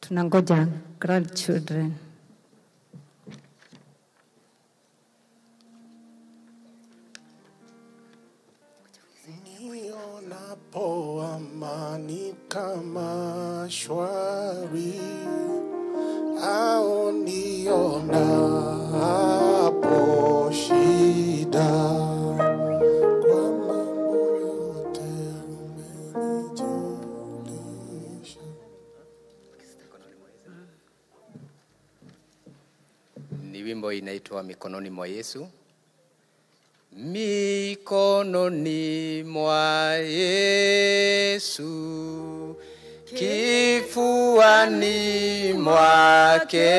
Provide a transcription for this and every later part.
Tunangoja grandchildren. Nionapo amani kama shwari, au nionapo shida, kwa mambo yote umenijulisha. Ni wimbo inaitwa Mikononi Mwa Yesu. Mikononi mwa Yesu, kifuani mwake,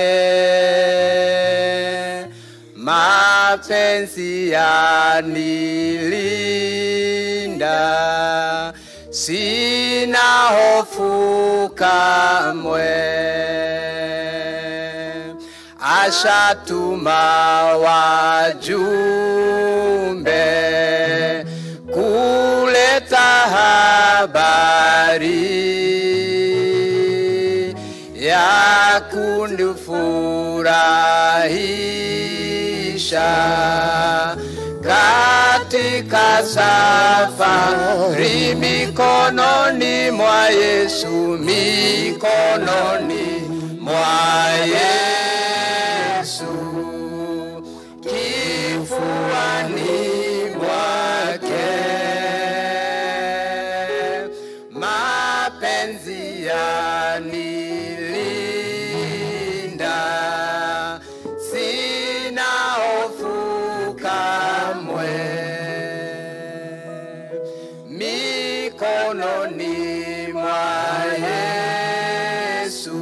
mapenzi yanilinda, sina hofu kamwe. Ashatuma wajumbe kuleta habari ya kunifurahisha katika safari. Mikononi mwa Yesu, mikononi mwa Yesu, kifuani mwake, mapenzi yanilinda, sina hofu kamwe. Mikononi mwa Yesu,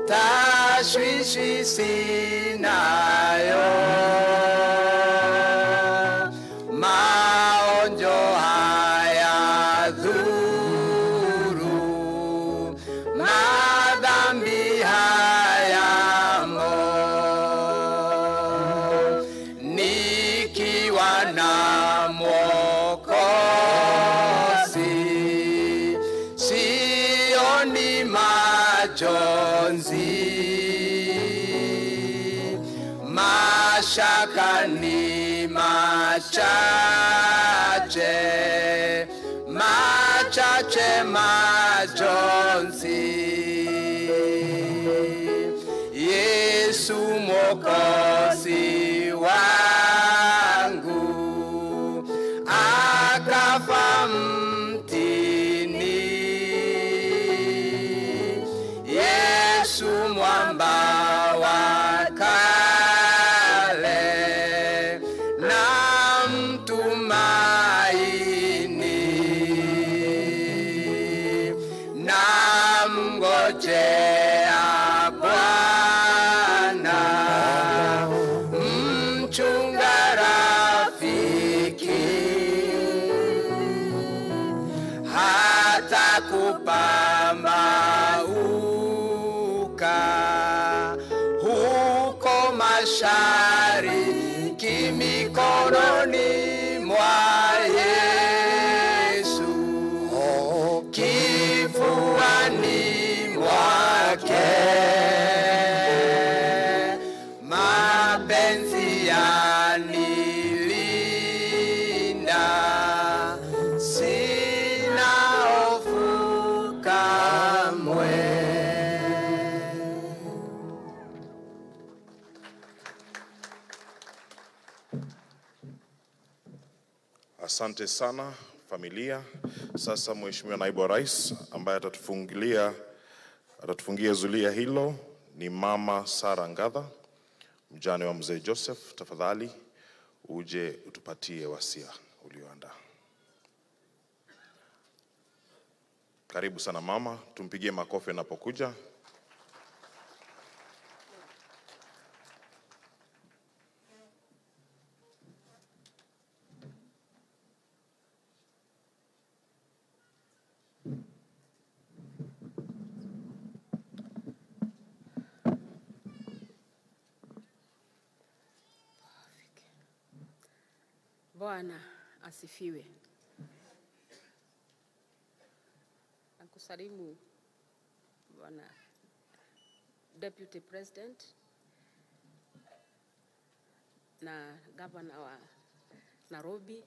tashwishi sinayo, maonjo haya dhuru, madhambi hayamo, nikiwa na Mwokozi sioni majonzi, mashaka ni machache, machache majonzi. Yesu Mwokozi wangu akafa mtini, Yesu mwamba wa kale na mtumaini, na mngojea Bwana mchunga rafiki, hata kupambauka huko mashariki. Mikononi mwa Yesu, kifuani mwake, mapenzi yanilinda, sina hofu kamwe. Asante sana familia. Sasa Mheshimiwa Naibu wa Rais ambaye atatufungia zulia hilo ni Mama Sarah Ngatha, mjane wa Mzee Joseph. Tafadhali uje utupatie wasia ulioandaa. Karibu sana mama, tumpigie makofi anapokuja. Bwana asifiwe. Nakusalimu Bwana Deputy President na gavana wa Nairobi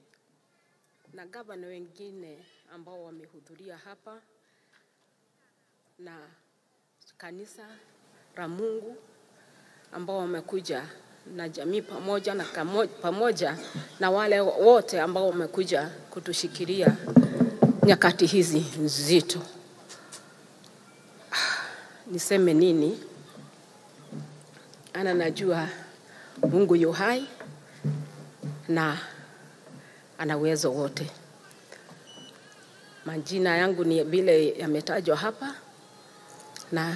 na gavana wengine ambao wamehudhuria hapa na kanisa la Mungu ambao wamekuja na jamii pamoja na pamoja na wale wote ambao wamekuja kutushikilia nyakati hizi nzito. Niseme nini? Ana najua Mungu yu hai na ana uwezo wote. Majina yangu ni vile yametajwa hapa, na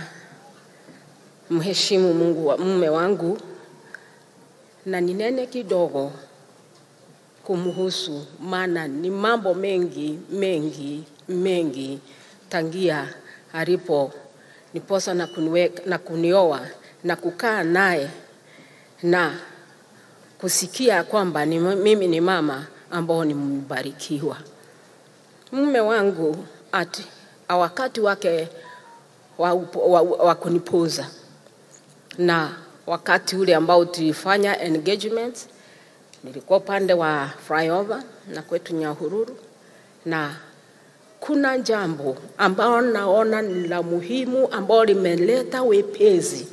mheshimu Mungu wa mume wangu, na ninene kidogo kumhusu, maana ni mambo mengi mengi mengi tangia alipo niposa na kuniweka na kunioa na kukaa naye na kusikia kwamba ni mimi ni mama ambao ni mbarikiwa. Mume wangu ati wakati wake wa kunipoza na wakati ule ambao tulifanya engagement, nilikuwa upande wa flyover na kwetu Nyahururu, na kuna jambo ambao naona ni la muhimu ambao limeleta wepesi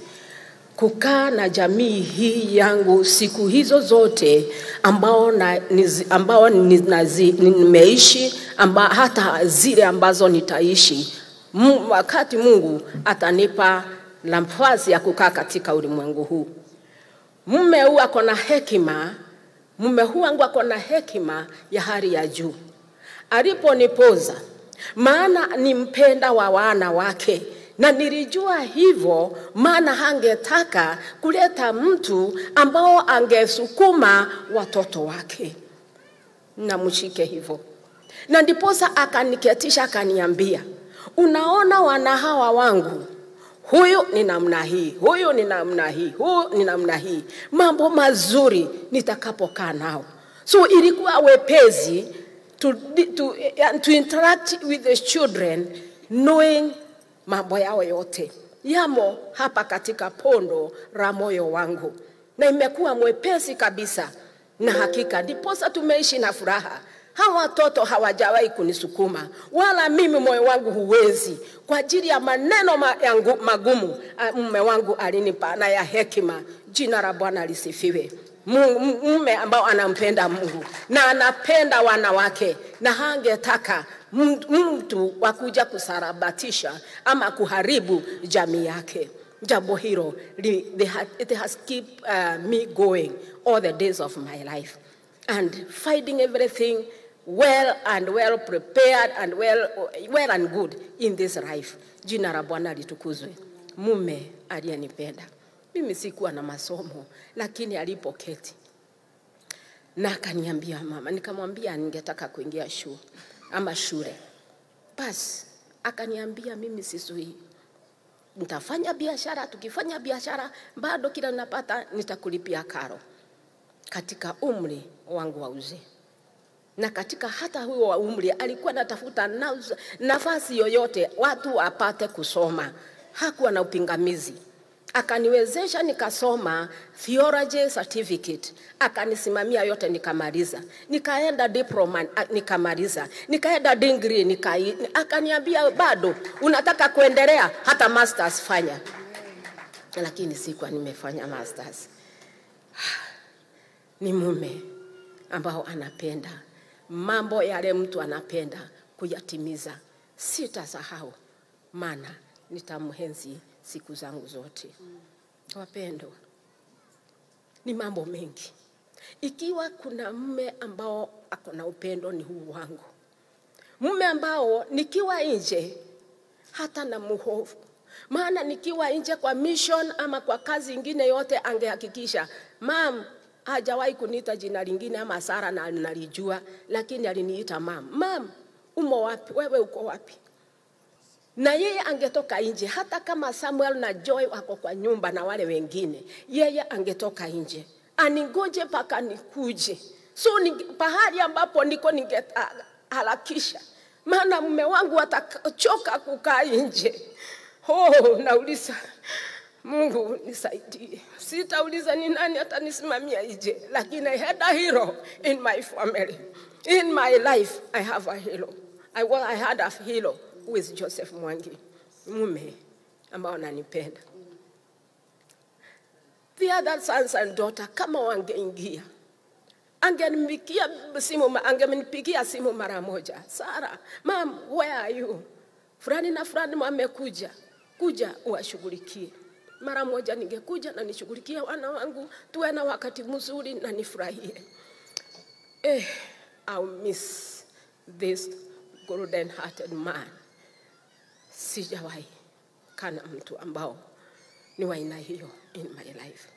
kukaa na jamii hii yangu siku hizo zote ambao nimeishi, hata zile ambazo nitaishi wakati Mungu atanipa nafasi ya kukaa katika ulimwengu huu. Mume huu ako na hekima, mume huu wangu ako na hekima ya hali ya juu. Aliponipoza, maana ni mpenda wa wana wake, na nilijua hivyo, maana hangetaka kuleta mtu ambao angesukuma watoto wake. Na mshike hivyo. Na ndiposa akaniketisha akaniambia, unaona wana hawa wangu, huyu ni namna hii, huyu ni namna hii, huyu ni namna hii, mambo mazuri nitakapokaa nao. So ilikuwa wepesi to interact with the children, knowing mambo yao yote yamo hapa katika pondo la moyo wangu, na imekuwa mwepesi kabisa. Na hakika ndiposa tumeishi na furaha. Hawa watoto hawajawahi kunisukuma, wala mimi moyo wangu huwezi, kwa ajili ya maneno yangu magumu mume wangu alinipa na ya hekima. Jina la Bwana lisifiwe. Mume ambao anampenda Mungu na anapenda wanawake, na hangetaka mtu wa kuja kusarabatisha ama kuharibu jamii yake. Jambo hilo it has keep me going all the days of my life, and finding everything well and well prepared and well and good in this life. Jina la Bwana litukuzwe. Mume aliyenipenda. Mimi sikuwa na masomo, lakini alipoketi na akaniambia mama, nikamwambia ningetaka kuingia shule ama shule. Bas akaniambia mimi sisui, nitafanya biashara, tukifanya biashara bado kila ninapata nitakulipia karo. Katika umri wangu wa uzee, na katika hata huo wa umri alikuwa anatafuta nafasi yoyote watu wapate kusoma. Hakuwa na upingamizi. Akaniwezesha nikasoma theology certificate, akanisimamia yote nikamaliza. Nikaenda diploma nikamaliza, nikaenda degree akaniambia bado unataka kuendelea hata masters fanya. Lakini sikuwa nimefanya masters. Ni mume ambao anapenda mambo yale mtu anapenda kuyatimiza. Sitasahau, maana nitamhenzi siku zangu zote. Wapendwa, ni mambo mengi. Ikiwa kuna mume ambao ako na upendo ni huu wangu. Mume ambao nikiwa nje hata na muhofu, maana nikiwa nje kwa mission ama kwa kazi ingine yote angehakikisha mam hajawahi kuniita jina lingine ama Sara na nalijua, lakini aliniita mam. Mam, umo wapi? Wewe uko wapi? Na yeye angetoka nje, hata kama Samuel na Joy wako kwa nyumba na wale wengine, yeye angetoka nje aningoje paka nikuje. So pahali ambapo niko ningeharakisha, maana mume wangu atachoka kukaa nje. Oh, nauliza Mungu nisaidie. Sitauliza ni nani atanisimamia ije, lakini I had a hero in my family. In my life I have a hero. I had a hero who is Joseph Mwangi, mume ambao ananipenda. The other sons and daughter kama wangeingia, angenipigia simu mara moja. Sara, mom, where are you? Fulani na fulani wamekuja, kuja uwashughulikie. Mara moja ningekuja na nishughulikie wana wangu, tuwe na wakati mzuri na nifurahie. I'll miss this golden-hearted man. Sijawahi kana mtu ambao ni wa aina hiyo in my life.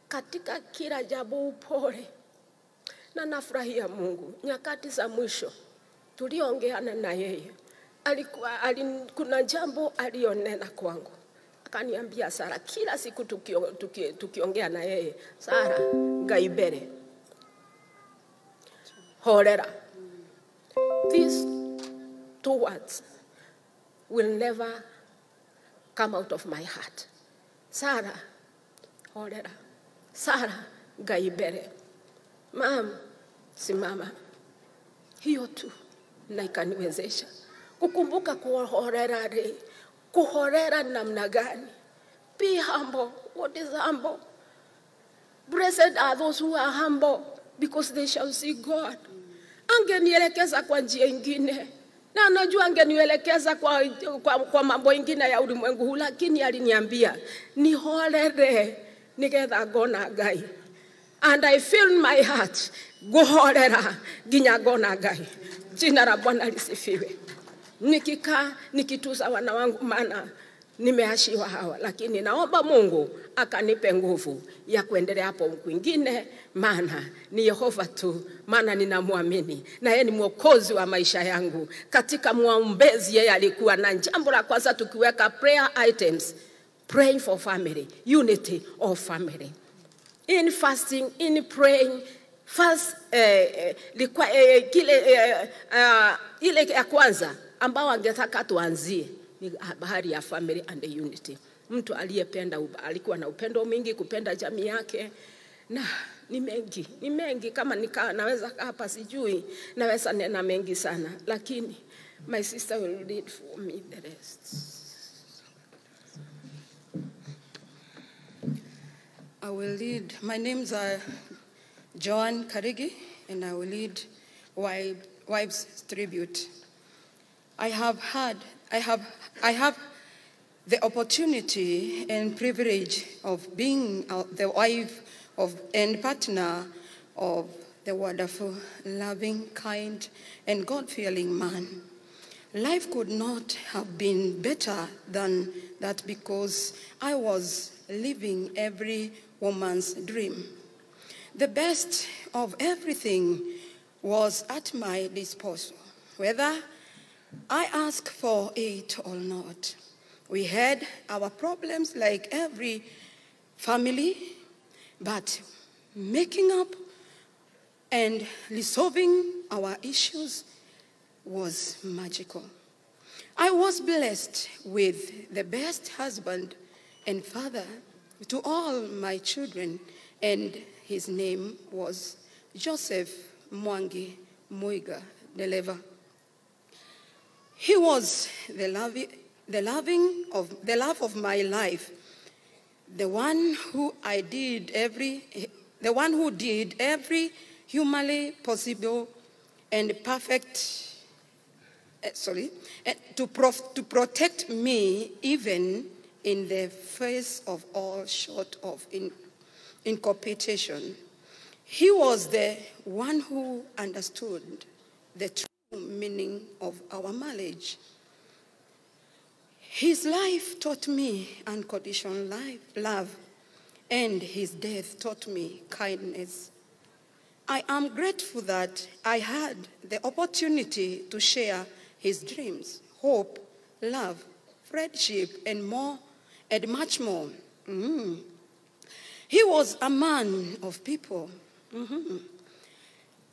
Katika kila jambo upole. Na nafurahia Mungu. Nyakati za mwisho tuliongeana na yeye. Kuna jambo alionena kwangu. Akaniambia Sara, kila siku tukiongea na yeye, Sara, Ngai mbere. Horera. These two words will never come out of my heart. Sara, horera. Sara, Ngai mbere. Mam, simama. Hiyo tu na ikaniwezesha kukumbuka kuhorera re. Kuhorera namna gani? Be humble. What is humble? Blessed are those who are humble, because they shall see God. Angenielekeza kwa njia ingine. Na najua angenielekeza kwa mambo ingine ya ulimwengu huu, lakini aliniambia nihorere nigetha ngona Ngai. And I feel in my heart guhorera nginya ngona Ngai. Jina la Bwana lisifiwe. Nikikaa nikituza wana wangu, maana nimeashiwa hawa, lakini naomba Mungu akanipe nguvu ya kuendelea hapo kwingine, maana ni Yehova tu, maana ninamwamini na yeye ni mwokozi wa maisha yangu. Katika muombezi yeye alikuwa na jambo la kwanza, tukiweka prayer items, praying for family, unity of family, in fasting, in praying. First, kile ile ya kwanza ambao angetaka tuanzie ni bahari ya family and the unity. Mtu aliyependa, alikuwa na upendo mwingi, kupenda jamii yake. Na ni mengi, ni mengi, kama naweza hapa sijui, naweza nena mengi sana, lakini my sister will read for me the rest. I will lead. My name's Joan Karigi, and I will lead Wives' Tribute. I have the opportunity and privilege of being the wife of and partner of the wonderful, loving, kind, and God-fearing man. Life could not have been better than that, because I was living every woman's dream. The best of everything was at my disposal, whether I asked for it or not. We had our problems like every family, but making up and resolving our issues was magical. I was blessed with the best husband and father to all my children, and his name was Joseph Mwangi Muiga Deleva. He was the love of my life, the one who did every humanly possible and perfect, to protect me even in the face of all short of incompetition. He was the one who understood the true meaning of our marriage. His life taught me unconditional love, and his death taught me kindness. I am grateful that I had the opportunity to share his dreams, hope, love, friendship, and more, and much more. Mm. He was a man of people,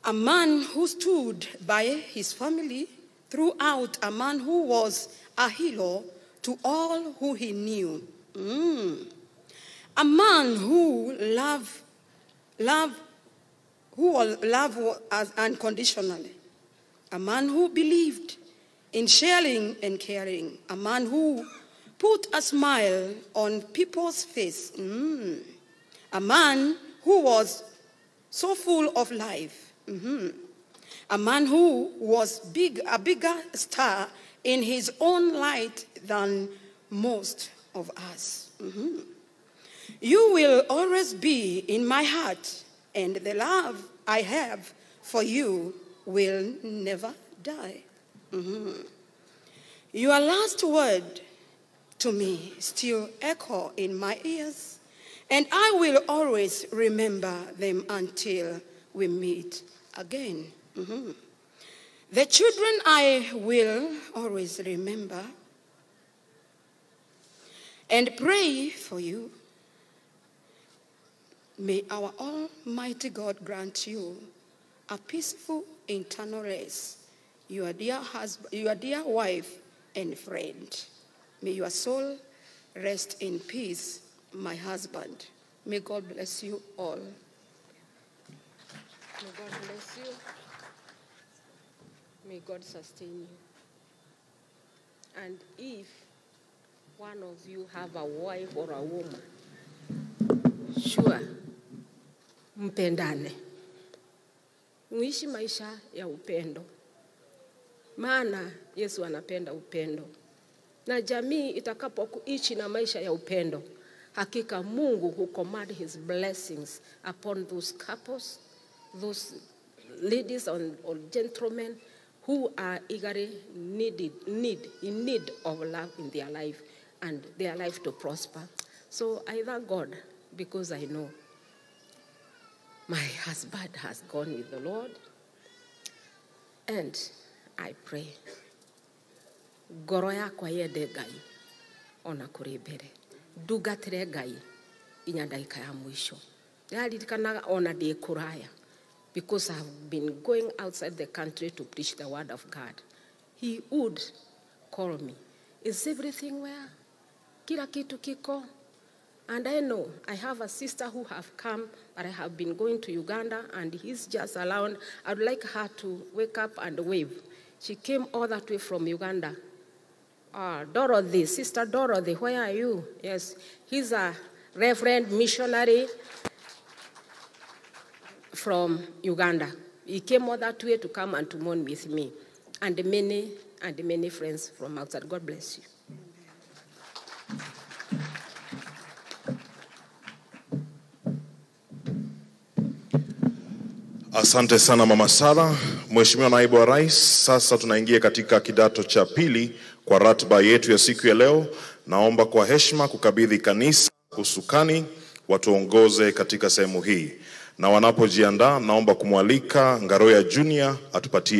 a man who stood by his family throughout, a man who was a hero to all who he knew. A man who loved as unconditionally. A man who believed in sharing and caring. A man who put a smile on people's face. A man who was so full of life. A man who was a bigger star in his own light than most of us. You will always be in my heart, and the love I have for you will never die. Your last word to me still echo in my ears, and I will always remember them until we meet again. The children I will always remember and pray for you. May our Almighty God grant you a peaceful internal rest, your dear husband, your dear wife and friend. May your soul rest in peace, my husband. May God bless you all. May God bless you. May God sustain you. And if one of you have a wife or a woman, sure, mpendane. Muishi maisha ya upendo. Maana Yesu anapenda upendo. Na jamii itakapokuishi na maisha ya upendo, hakika Mungu who command his blessings upon those couples, those ladies or gentlemen who are eagerly in need of love in their life and their life to prosper. So I thank God because I know my husband has gone with the Lord, and I pray ngoro yakwa yende Ngai ona kuri mbere, ndungatire Ngai nginya ndagika ya mwisho. Ndĩraririkanaga ona ndĩ kũraya, because I have been going outside the country to preach the word of God. He would call me. Is everything well? Kila kitu kiko? And I know I have a sister who have come, but I have been going to Uganda, and he's just around. I'd like her to wake up and wave. She came all that way from Uganda. Dorothy, Sister Dorothy, where are you? Yes, he's a reverend missionary from Uganda. He came all that way to come and to mourn with me, and many friends from outside. God bless you. Asante sana Mama Sara. Mheshimiwa Naibu wa Rais, sasa tunaingia katika kidato cha pili kwa ratiba yetu ya siku ya leo. Naomba kwa heshima kukabidhi kanisa usukani watuongoze katika sehemu hii. Na wanapojiandaa, naomba kumwalika Ngaroya Junior atupatie